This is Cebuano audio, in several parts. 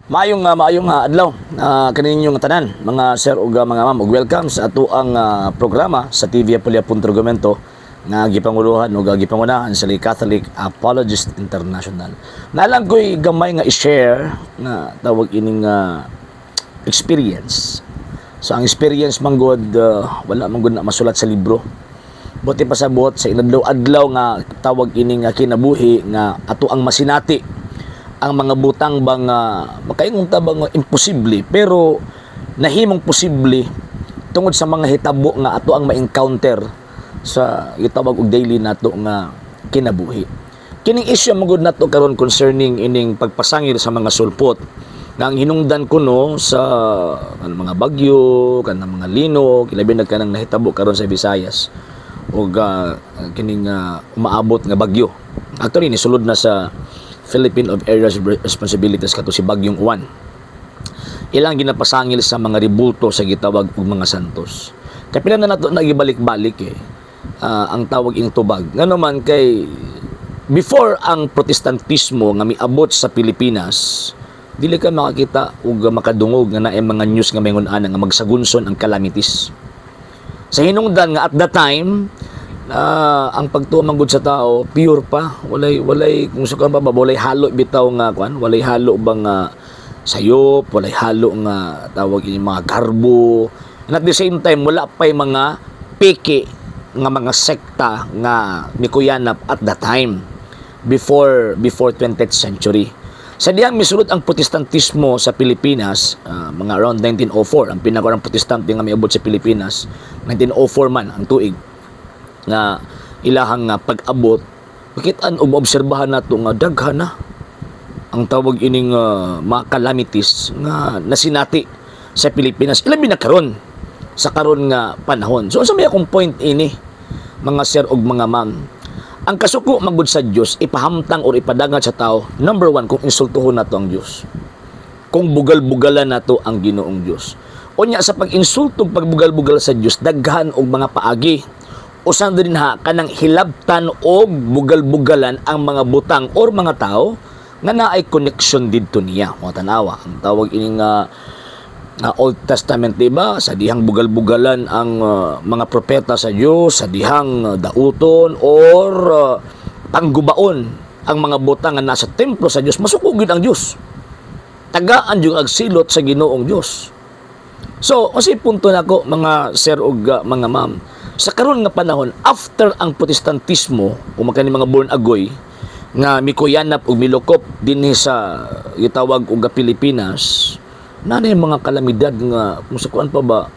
Maayong adlaw kaninyong tanan, mga sir ug mga ma'am, ug welcome sa atoang programa sa TV Apulia Punto Argumento nga gipanguluhan ug gipangunahan sa Catholic Apologist International. Nalang ko'y gamay nga i-share nga tawag ining experience. So ang experience man gud, wala man gud na masulat sa libro. Buti pasabot sa inadlaw-adlaw nga tawag ining kinabuhi nga ato ang masinati ang mga butang bang makaingon ta bang imposible, pero nahimong posible tungod sa mga hitabo nga ato ang ma-encounter sa gitawag og daily nato nga kinabuhi. Kining issue man gud nato karon concerning ining pagpasangil sa mga sulpot nga ang hinungdan kuno sa kanang mga bagyo, kanang mga linog, ilabi na kanang nahitabo karon sa Visayas ug kining umaabot nga bagyo. Actually, nisulod na sa Philippine of Areas of Responsibilities kato si Bagyong Uwan. Ilang ginapasangil sa mga ribulto sa gitawag og mga santos. Kapila na nato nagibalik-balik eh ang tawag ing tubag. Ngano man kay before ang Protestantismo nga miabot sa Pilipinas, dili ka makakita ug makadungog nga naay mga news nga maingon ana nga magsagunson ang calamities. Sa hinungdan nga at that time, ang pagtuo man gud sa tao pure pa, walay kung sa pa ba, walay halo bitaw nga kwan, walay halo bang sayop, walay halo nga tawag ini mga garbo, and at the same time wala pay mga peke nga mga sekta nga mikuyanap at that time before 20th century. Sa diyang misulod ang Protestantismo sa Pilipinas, mga around 1904, ang pinakaunang Protestante nga miabot sa Pilipinas, 1904 man ang tuig nga ilahang nga pag-abot, makitaan o maobserbahan nato nga daghan na ang tawag ining mga calamities nga nasinati sa Pilipinas, ilabi na karon sa karon nga panahon. So unsa may akong point ini, mga sir ug mga ma'am? Ang kasuko magud sa Dios ipahamtang or ipadangat sa tao, number one, kung insultuhon nato ang Dios, kung bugal-bugalan nato ang Ginoong Dios. Unya sa pag-insulto ug pagbugal-bugal sa Dios, daghan og mga paagi. Usan din ha kanang hilabtan og bugal-bugalan ang mga butang or mga tao nga naay connection didto niya. O tanawa, ang tawag ining Old Testament, di ba? Sa dihang bugal-bugalan ang mga propeta sa Dios, sa dihang dauton or panggubaon ang mga butang nga nasa templo sa Dios, masuko gyud ang Dios. Tagaan yung agsilot sa Ginoong Dios. So, kasi punto nako, mga sir ug mga ma'am, sa karon nga panahon after ang Protestantismo o makani mga born agoy nga mikuyanap ug milukop dinhi sa gitawag og Pilipinas, na mga kalamidad nga kung sa kuan pa ba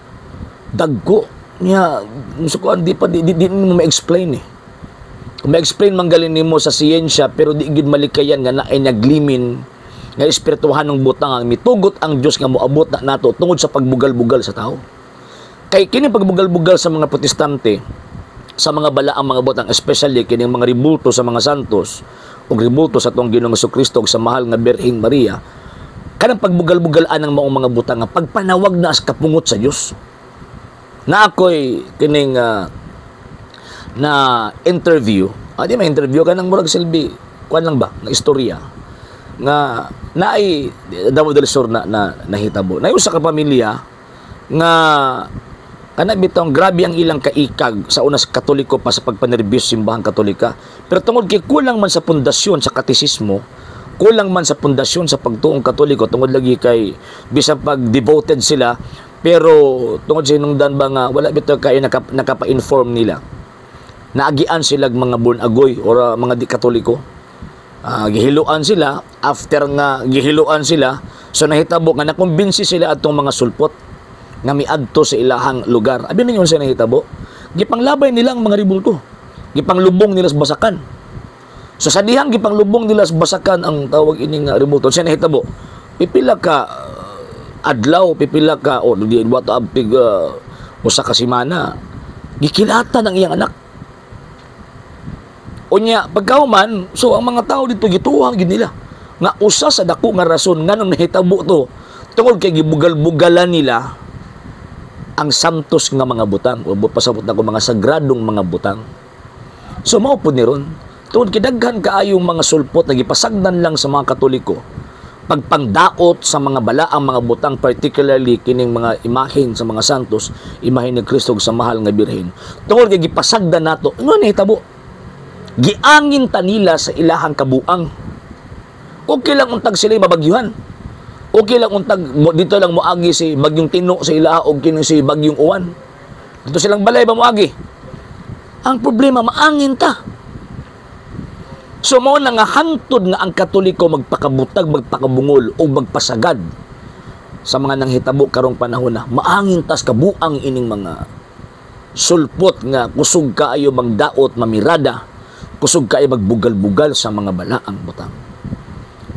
dagko niya, kung sa kuan di pa di mo ma-explain eh. Kung ma-explain man galin nimo sa siyensya, pero di gid malikayan nga naay naglimin nga espirituhanong butang ang mitugot ang Dios nga moabot na nato tungod sa pagbugal-bugal sa tao. Kay kini pagbugal-bugal sa mga Protestante sa mga balaang mga butang, especially kining mga ribulto sa mga santos ug ribulto sa atong Ginoong Kristo ug sa mahal nga Birheng Maria, kanang pagbugal-bugal anang maong mga butang nga pagpanawag na as kapungot sa Dios. Na ako'y kining na interview, di ma interview kanang murag silbi kuan lang ba nga istorya nga naay Davao del Sur na nahitabo. Na usa ka pamilya nga kana bitong grabe ang ilang kaikag sa una sa Katoliko pa sa pagpanerbiyos simbahang Katolika. Pero tungod kay kulang man sa pundasyon sa katisismo, kulang man sa pundasyon sa pagtuong Katoliko, tungod lagi kay bisan pag devoted sila, pero tungod sa hinungdan ba nga wala bitaw kay nakapa-inform nila. Naagian sila mga born agoy or mga di Katoliko. Gihiluan sila, after nga gihiluan sila, so nahitabo nga nakumbinsi sila atong mga sulpot nga miadto sa ilahang lugar. Abi ninyo sa nahitabo? Gipanglabay nila ang mga ribulto. Gipanglubong nila sa basakan. So sa dihang gipanglubong nila sa basakan ang tawag ining ribulto, sa nahitabo, pipila ka adlaw, pipila ka o di wato abpig usa ka semana, gikilatan ang iyang anak. Unya pagkahuman, so ang mga tao dito gituhang gid nila nga usa sa dako nga rason nganong nahitabo to tungod kay gibugal-bugalan nila ang santos nga mga butang o pasabot na ko mga sagradong mga butang. So mao pud ni ron, tungod kay daghan kaayong mga sulpot na gipasagdan lang sa mga Katoliko Pagpangdaot sa mga balaang mga butang, particularly kining mga imahen sa mga santos, imahen ni Kristo ug sa Mahal nga Birhen. Tungod kay gipasagdan nato, ano nahitabo? Giangin ta nila sa ilahang kabuang. Okay lang untag sila mabagyuhan. Okay lang untag dito lang moagi si bagyong Tino sa ilaha og kining si bagyong Uwan. Dito silang balay ba moagi? Ang problema, maangin ta. So mao na nga hantod nga ang Katoliko magpakabutag, magpakabungol o magpasagad sa mga nanghitabo karong panahon na maangin tas kabuang ining mga sulpot nga kusog kaayo magdaot, mamirada, kusog kaayo magbugal-bugal sa mga balaang butang.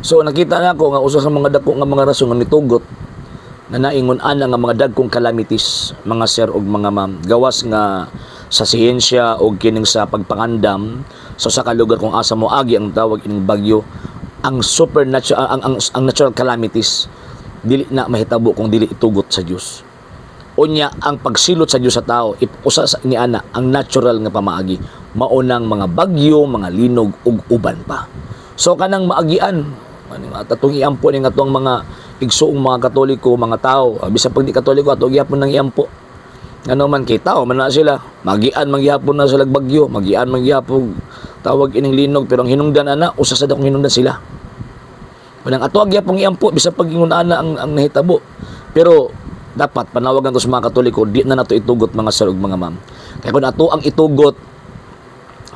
So nakita na ako nga usa sa mga dako nga mga rason nga nitugot na naingon ana nga mga dagkong calamities, mga sir ug mga ma'am, gawas nga sa siyensya o kining sa pagpangandam sa so, sa kalugar kung asa mo agi ang tawag ining bagyo, ang supernatural, ang natural calamities dili na mahitabo kung dili itugot sa Dios. Unya ang pagsilot sa Dios sa tao, usa sa ni ana ang natural nga pamaagi mao nang mga bagyo, mga linog ug uban pa. So kanang maagian atong iampo ni atong mga igsuong mga Katoliko, mga tao, bisan pag di Katoliko, ato gihapon nang iampo. Ano man kay tao man na sila, magian man gihapon na sila bagyo, magian man gihapon tawag ining linog, pero ang hinungdan ana, usa sa dakong hinungdan sila. Walang ato gyapon iampo bisan pag ingon ana ang nahitabo. Pero dapat panawagan ko sa mga Katoliko, di na nato itugot, mga sir ug mga ma'am. Kaya kung ato ang itugot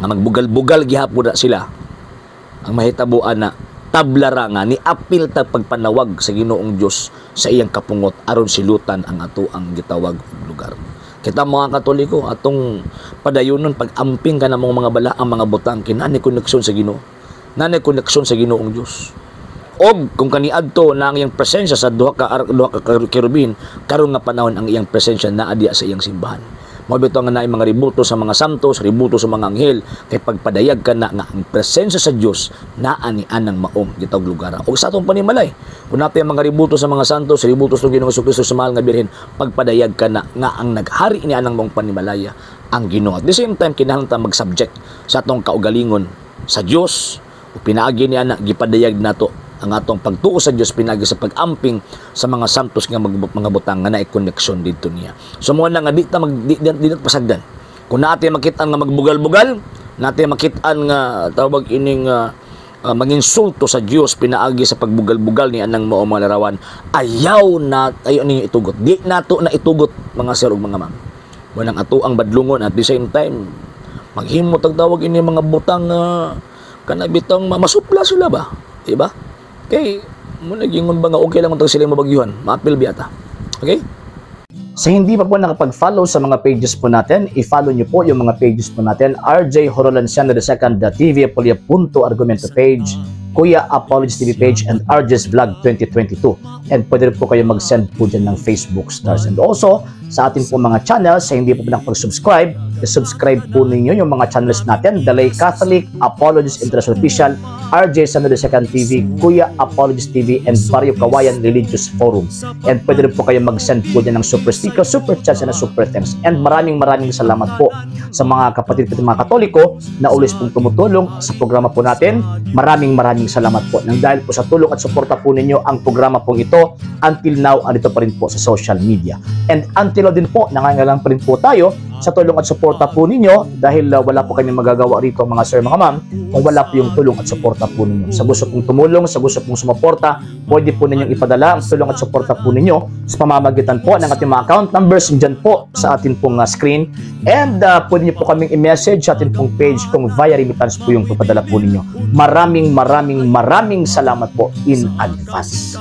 nga magbugal-bugal gihapon na sila, ang mahitabo ana, tablara nga ni apil ta pagpanawag sa Ginoong Dios sa iyang kapungot aron silutan ang ato ang gitawag og lugar. Kita mga Katoliko, atong padayonon pag-amping ka ng mga bala ang mga butang kinani koneksyon sa Ginoo. Nani koneksyon sa Ginoong Dios. Og kung kaniadto na ang iyang presensya sa duha ka kerubin, karon nga panahon ang iyang presensya naa diya sa iyang simbahan. Mao bitaw nga naay mga rebulto sa mga santos, rebulto sa mga anghel, kay pagpadayag ka na nga ang presensya sa Dios naa ni anang maong gitawag lugar. Og sa atong panimalay, kung natay mga rebulto sa mga santos, rebulto sa Ginoong Kristo sa Mahal nga Birhen, pagpadayag ka na nga ang naghari ni anang maong panimalaya ang Ginoo. At the same time, kinahanglan ta mag-subject sa atong kaugalingon sa Dios o pinaagi niya na gipadayag nato ang atong pagtuo sa Dios pinaagi sa pag-amping sa mga santos nga mga butang nga naay koneksyon didto niya. So mo na nga di ta mag di ta pasagdan. Kung natin makit-an nga magbugal-bugal, natin makit-an nga tawag ining manginsulto sa Dios pinaagi sa pagbugal-bugal ni anang mao mga larawan, ayaw na ayaw ninyo itugot. Di nato na itugot, mga sir ug mga ma'am. Wanang ato ang badlungon, at the same time maghimo tag tawag ini mga butang kana bitang masupla sila ba? Diba? Kay mo nagingon ba nga okay lang untag sila mabagyuhan, maapil biyata. Okay? Sa hindi pa po nakapag-follow sa mga pages po natin, i-follow nyo po yung mga pages po natin. RJ Horolanciano II, TV Apolia Punto Argumento page, Kuya Apologies TV page, and RJ's Vlog 2022. And pwede rin po kayo mag-send po dyan ng Facebook stars. And also, sa atin po mga channels, sa hindi po nakapag-subscribe, i-subscribe po ninyo yung mga channels natin. The Lay Catholic, Apologies International Official, RJ Sano II TV, Kuya Apologies TV, and Barrio Kawayan Religious Forum. And pwede rin po kayo mag-send po dyan ng super sticker, super chats, and super thanks. And maraming maraming salamat po sa mga kapatid ko mga Katoliko na always pong tumutulong sa programa po natin. Maraming maraming salamat po. Nang dahil po sa tulong at suporta po ninyo, ang programa pong ito until now andito pa rin po sa social media. And until now din po, nangangailangan pa rin po tayo sa tulong at suporta po ninyo dahil wala po kami magagawa rito, mga sir, mga ma'am, kung wala po yung tulong at suporta po ninyo. Sa gusto pong tumulong, sa gusto pong sumuporta, pwede po ninyong ipadala ang tulong at suporta po ninyo sa pamamagitan po ng ating mga account numbers dyan po sa atin pong screen. And pwede niyo po kaming i-message sa atin pong page kung via remittance po yung papadala po ninyo. Maraming maraming maraming salamat po in advance.